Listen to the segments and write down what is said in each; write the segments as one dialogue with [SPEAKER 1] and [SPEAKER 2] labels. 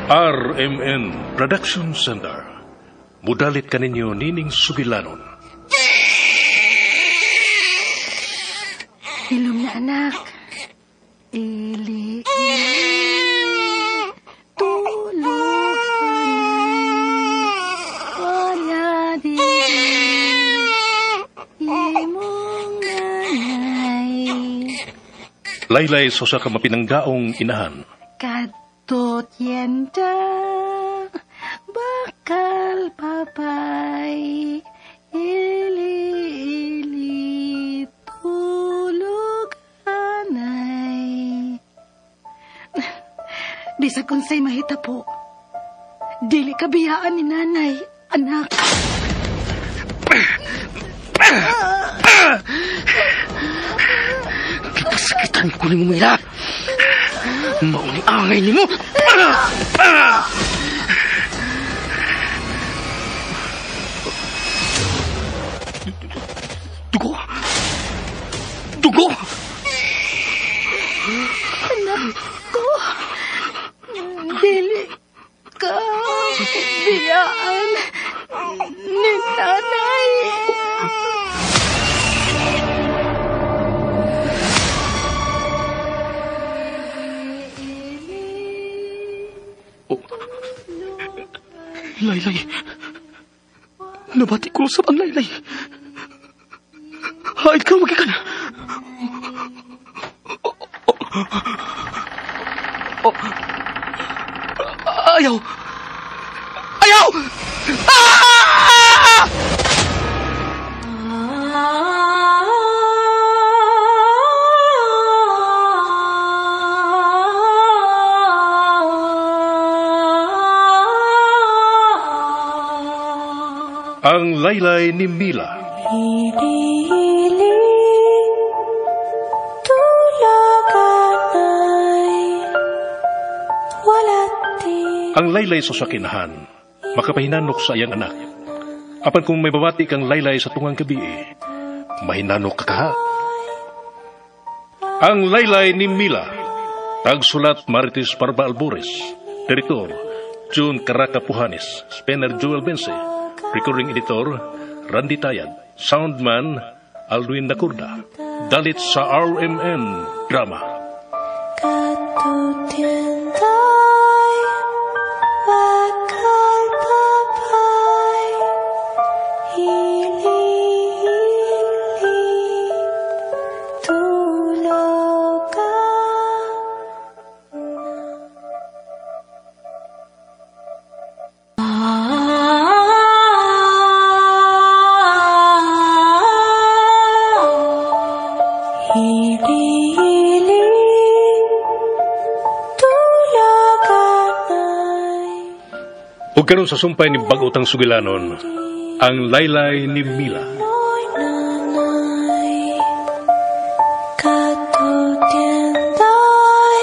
[SPEAKER 1] RMN Production Center. Mudalit kaninyo nining sugilanon.
[SPEAKER 2] Hilom na, anak. Ili, ili, tulog anay, wala di imong nanay.
[SPEAKER 1] Laylay sa usa ka mapinanggaong inahan.
[SPEAKER 2] Kadtot yenda, bakal papay, ili, ili, tulog anay. Bisag unsay mahitabo, dili ka biyaan ni nanay, anak.
[SPEAKER 3] Gipasakitan ko nimo, Mila. Mauni angay nimo. Dugo! Dugo!
[SPEAKER 2] Anak ko, dili ka biyaan ni nanay.
[SPEAKER 3] Oh. Laylay. Nabati ko sa ang laylay. Haid ka, magikan. Oh. Ayaw! Ayaw! Ah!
[SPEAKER 1] Ang Laylay ni Mila.
[SPEAKER 4] Ili, tulog anay, wala di.
[SPEAKER 1] Ang laylay sa sakinahan, makapahinanok sa iyang anak. Apan kung may babati kang laylay sa tungang gabi, mahinanok ka kaha. Ang Laylay ni Mila, tagsulat Marites Parba Albores, Direktor June Caraca Puhanes, Spencer Joel Bense, Recording Editor Randy Tayad, Soundman Alwin Nakurda, dalit sa RMN Drama.
[SPEAKER 4] Katutienday, bakal papay, ili, ili, tulog ka. Ili, ili, tulog anay.
[SPEAKER 1] Ug karon sa sumpay ni bag-otang sugilanon, ang Laylay ni Mila.
[SPEAKER 4] Noy nanay, katutienday,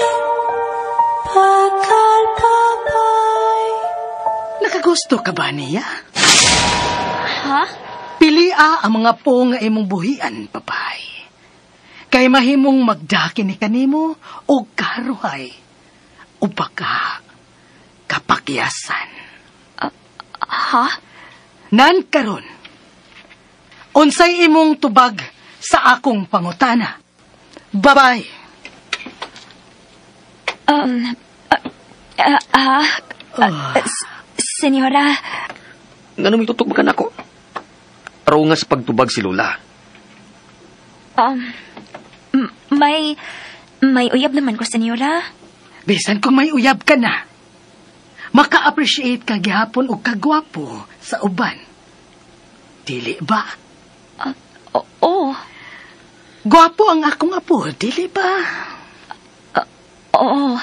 [SPEAKER 4] bakal papay.
[SPEAKER 2] Nakagusto ka ba niya?
[SPEAKER 5] Ha?
[SPEAKER 2] Pilia ang mga po nga imong buhian, papay. Kay mahimong magdaki ni kanimo o karuhay o baka kapakyasan.
[SPEAKER 5] Ha?
[SPEAKER 2] Nan karon, unsay imong tubag sa akong pangutana? Bye-bye.
[SPEAKER 5] Senyora.
[SPEAKER 3] Ngano may tutog ba ka nako? Araw nga sa pagtubag si Lola.
[SPEAKER 5] May uyab naman ko, senyora.
[SPEAKER 2] Bisan kung may uyab ka na, maka-appreciate ka gihapon o kagwapo sa uban. Dili ba?
[SPEAKER 5] Oo.
[SPEAKER 2] Gwapo ang akong apo, dili ba?
[SPEAKER 5] Oo.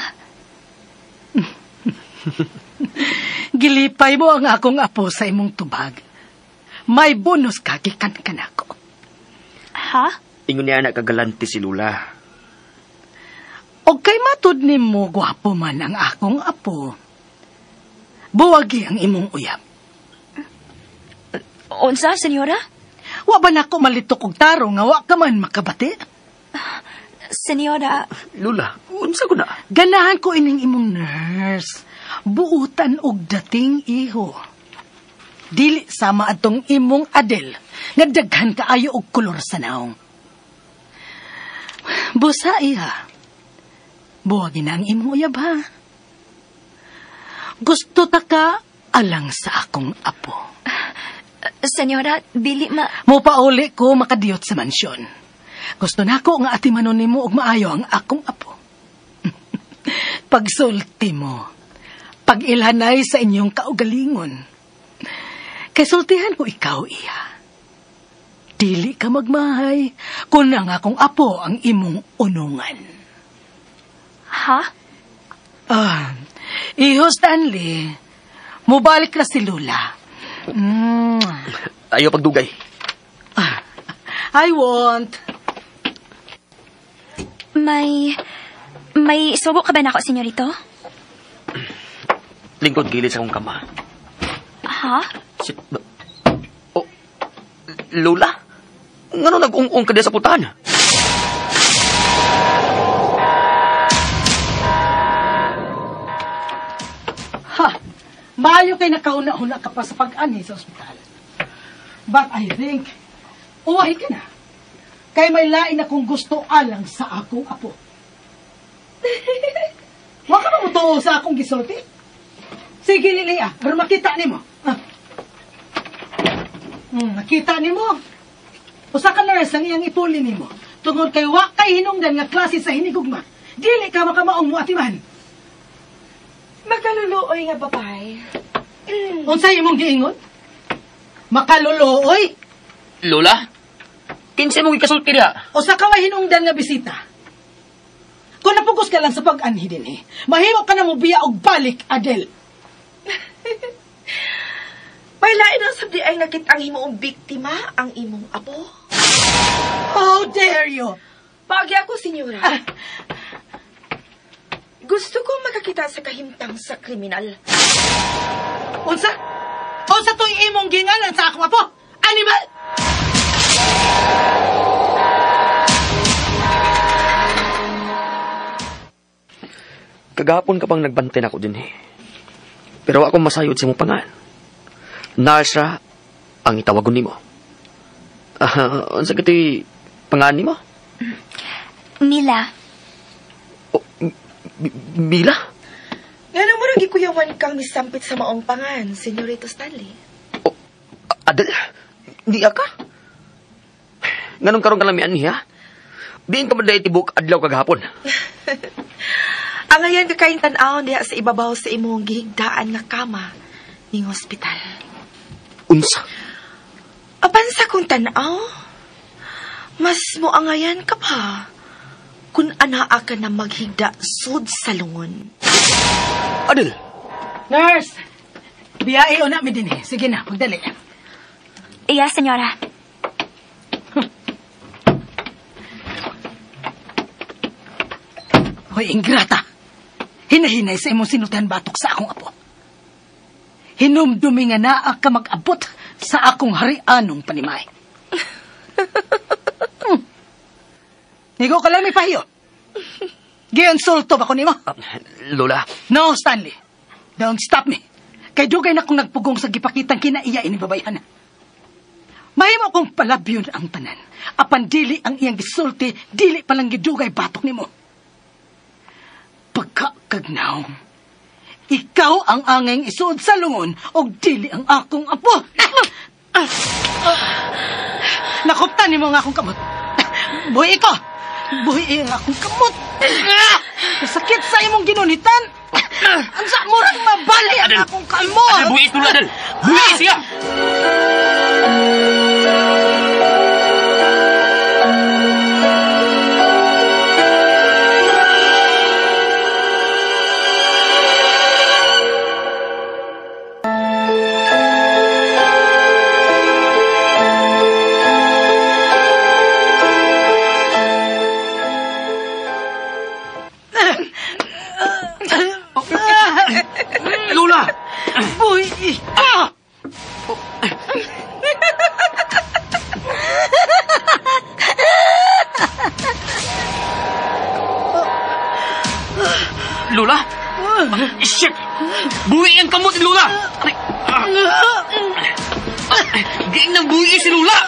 [SPEAKER 2] Gilipay mo ang akong apo sa imong tubag. May bonus ka gikan kanako.
[SPEAKER 5] Ha?
[SPEAKER 3] Ingon niya na kagalante si Lola.
[SPEAKER 2] O kay matud nimo gwapo man ang akong apo, buwagi ang imong uyab.
[SPEAKER 5] Unsa, senyora?
[SPEAKER 2] Wa ba nako malitok og taro nga wa ka man makabati?
[SPEAKER 5] Senyora.
[SPEAKER 3] Lola, unsa ko na?
[SPEAKER 2] Ganahan ko ining imong nurse. Buutan og dating iho. Dili sama atong imong Adel nga daghan kaayo og kolor sa naong. Busa iha. Buwagin na ang imong uyab ha. Gusto ta ka alang sa akong apo.
[SPEAKER 5] Senyora, dili ma...
[SPEAKER 2] Mupauli ko makadiyot sa mansyon. Gusto nako nga atimanon nimo og maayo ang akong apo. Pagsulti mo, pag-ilhanay sa inyong kaugalingon. Kay sultihan ko ikaw, iha. Dili ka magmahay kung ang akong apo ang imong unungan.
[SPEAKER 5] Ha?
[SPEAKER 2] Iho Stanley, mubalik na si Lula.
[SPEAKER 3] Ayaw pagdugay.
[SPEAKER 2] I won't.
[SPEAKER 5] May subo ka ba na ako, senyorito?
[SPEAKER 3] Lingkod gilid sa akong kama.
[SPEAKER 5] Ha?
[SPEAKER 3] Oh, Lola? Ngano nag-ung-ung ka diya sa putahan?
[SPEAKER 2] Ha! Maayo kay nakauna-una ka pa sa pag-anhi sa ospital. But I think, uwahi ka na. Kay may lain akong gusto alang sa akong apo. Wa ka ba mutuo sa akong gisulti? Sige, Lilia, pero makita nimo. Makita nimo. Usa ka nurse ang iyang ipuli nimo. Tungod kay wa kay hinungdan nga klase sa hinigugma. Dili ka makamaong mo atiman.
[SPEAKER 6] Makaluluoy nga babae.
[SPEAKER 2] Unsay imong giingon? Makaluluoy?
[SPEAKER 3] Lola? Kinsa imong gikasulti diha?
[SPEAKER 2] Usa ka way hinungdan nga bisita. Kung napugos ka lang sa pag-anhi dinhi, mahimo ka na mobiya og balik, Adel.
[SPEAKER 6] May lain ang sabdi ay nakit ang himoong biktima ang imong apo.
[SPEAKER 2] How dare you?
[SPEAKER 6] Paagi ako, senyora. Gusto ko makakita sa kahimtang sa kriminal.
[SPEAKER 2] Unsa? Unsa to'y imong gingalan sa akong apo? Animal!
[SPEAKER 3] Kagahapon ka pang nagbantay na ako din eh. Pero ako masayod sa imong pangan. Nurse ang itawagon nimo. Unsa katoy pangan nimo?
[SPEAKER 5] Mila.
[SPEAKER 3] Oh, Mila?
[SPEAKER 6] Ngano mo rin gikuyawan kang misampit sa maong pangan, Senyorito Stanley?
[SPEAKER 3] Oh, Adel, niya ka? Nganong karon ka lang mian niya? Diin ka man dahil tibok adlaw kagahapon.
[SPEAKER 6] Ang ngayon kakain tan-aw diha sa ibabaw sa imong gihigdaan nga kama ning ospital.
[SPEAKER 3] Unsa?
[SPEAKER 6] Apan sa kong tan-aw, mas moangayan ka pa kung anaa ka na maghigda sud sa lungon.
[SPEAKER 3] Adel!
[SPEAKER 2] Nurse! Biyae o na mi din eh. Sige na, pagdali.
[SPEAKER 5] Iya, senyora.
[SPEAKER 2] Hoy, ingrata! Hinahinay sa imong sinultihan batok sa akong apo. Hinumdumi nga naa ka mag-abot sa akong harianong panimay. Nigo ka lang may pahiyo. Giinsulto ba ko nimo?
[SPEAKER 3] Lola.
[SPEAKER 2] No, Stanley. Don't stop me. Kay dugay na kong nagpugong sa gipakitang kinaiya ini babayhan. Mahimo kong palabyon ang tanan. Apan dili ang iyang gisulti, dili palang gidugay batok nimo. Pagkakagnaw, ikaw ang angeng isuod sa lungon og dili ang akong apo. Nakuptan nimo ang akong kamot. Buhi ko! Buhi ang akong kamot! Sakit sa imong ginunitan! Ang sa murang mabali ang akong kamot!
[SPEAKER 3] Adel, buhi ito, Adel! Buhi siya! Lola!
[SPEAKER 2] Buhi ka!
[SPEAKER 3] Shit! Buhi ang kamot ni Lula! Aray! Giing ng buhi si Lula!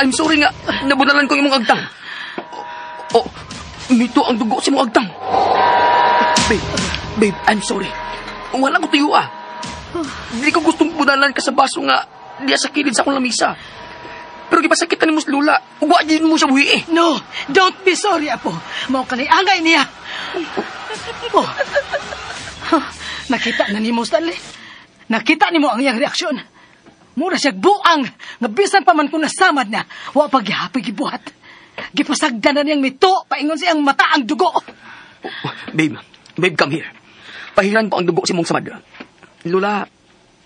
[SPEAKER 3] I'm sorry nga, nabunalan ko imong agtang. Oh, mito ang dugo sa imong agtang. Babe, babe, I'm sorry. Wala ko tuyo ah. Hindi ko gustong bunalan ka sa baso nga diya sa kilid sa akong lamisa. Pero gipasakit na ni mo si Lula. Wa din mo siya buhi eh.
[SPEAKER 2] No, don't be sorry, Apo. Mao kanay angay niya. Oh. Huh, nakita na nimo, Stanley. Nakita nimo ang iyang reaksyon. Mura siya buang nga bisan pa man kung nasamad na, wa pa gihapoy gibuhat. Gipasagdan na niyang mito, paingon siyang mata ang dugo.
[SPEAKER 3] Babe, babe, come here. Pahiran ko ang dugo sa imong samad. Lola,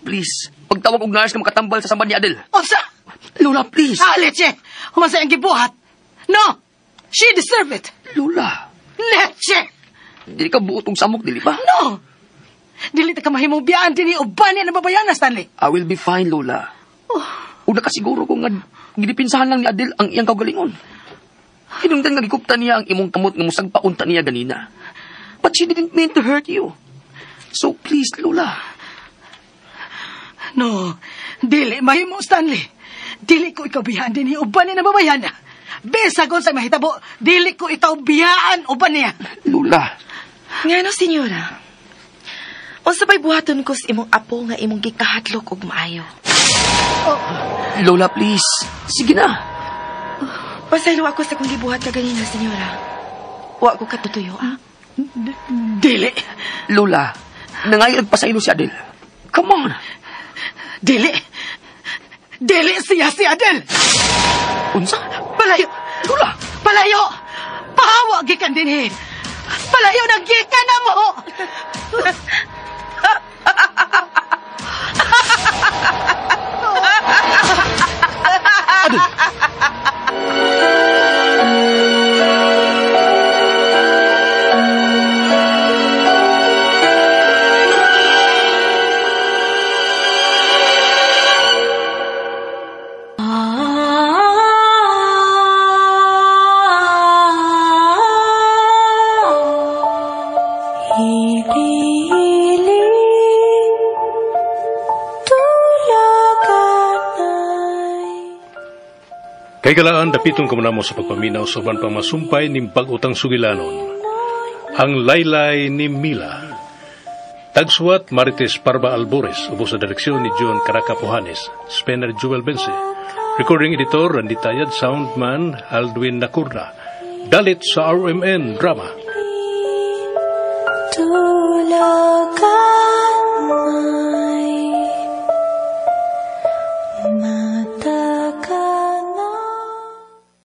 [SPEAKER 3] please, pagtawag og nurse ka makatambal sa samad ni Adel.
[SPEAKER 2] Unsa?
[SPEAKER 3] Lola, please.
[SPEAKER 2] Ah, leche! Human sa iyang gibuhat. No! She deserve it!
[SPEAKER 3] Lola,
[SPEAKER 2] Leche!
[SPEAKER 3] dili ka buot og samok, dili ba?
[SPEAKER 2] No! Dili ta ka mahimong biyaan dinhi uban niya nababayana, Stanley.
[SPEAKER 3] I will be fine, Lola. Una ka siguro kung nga gidipinsahan lang ni Adel ang iyang kaugalingon. Hinungdan nga gikupta niya ang imong kamot nga musagpa unta niya ganina. But she didn't mean to hurt you. So please, Lola.
[SPEAKER 2] No, dili mahimo, Stanley. Dili ko ikaw biyaan dinhi uban niya nababayana. Bisag unsa mahitabo, dili ko ikaw biyaan uban niya.
[SPEAKER 3] Lola.
[SPEAKER 6] Ngano, senyora? Unsa ba'y buhaton ko sa imong apo nga imong gikahatlok og maayo?
[SPEAKER 3] Lola, please. Sige na.
[SPEAKER 6] Pasaylo ako sa kong gibuhat ka ganina, senyora. Wa ko katutuyo, ah.
[SPEAKER 2] Dili.
[SPEAKER 3] Lola, nangayo nagpasaylo si Adel. Come on.
[SPEAKER 2] Dili. Dili siya si Adel.
[SPEAKER 3] Unsa?
[SPEAKER 2] Palayo.
[SPEAKER 3] Lola.
[SPEAKER 2] Palayo. Pahawa gikan dinhi. Palayo na gikan na mo.
[SPEAKER 3] Adel.
[SPEAKER 4] Hili-hili, tulaganay.
[SPEAKER 1] Kay galaan dapiton ko mo sa pagpaminaw sa uban pang masumpay ning bag-utang sugilanon. Ang Laylay ni Mila. Tagsuwat Marites Parba Albores, ubos sa direksyon ni John Caracapuhanes, Spencer Jewel Bense. Recording editor Randy Tayad, soundman Aldwin Nakurna. Dalit sa RMN Drama.
[SPEAKER 4] Tulaganay.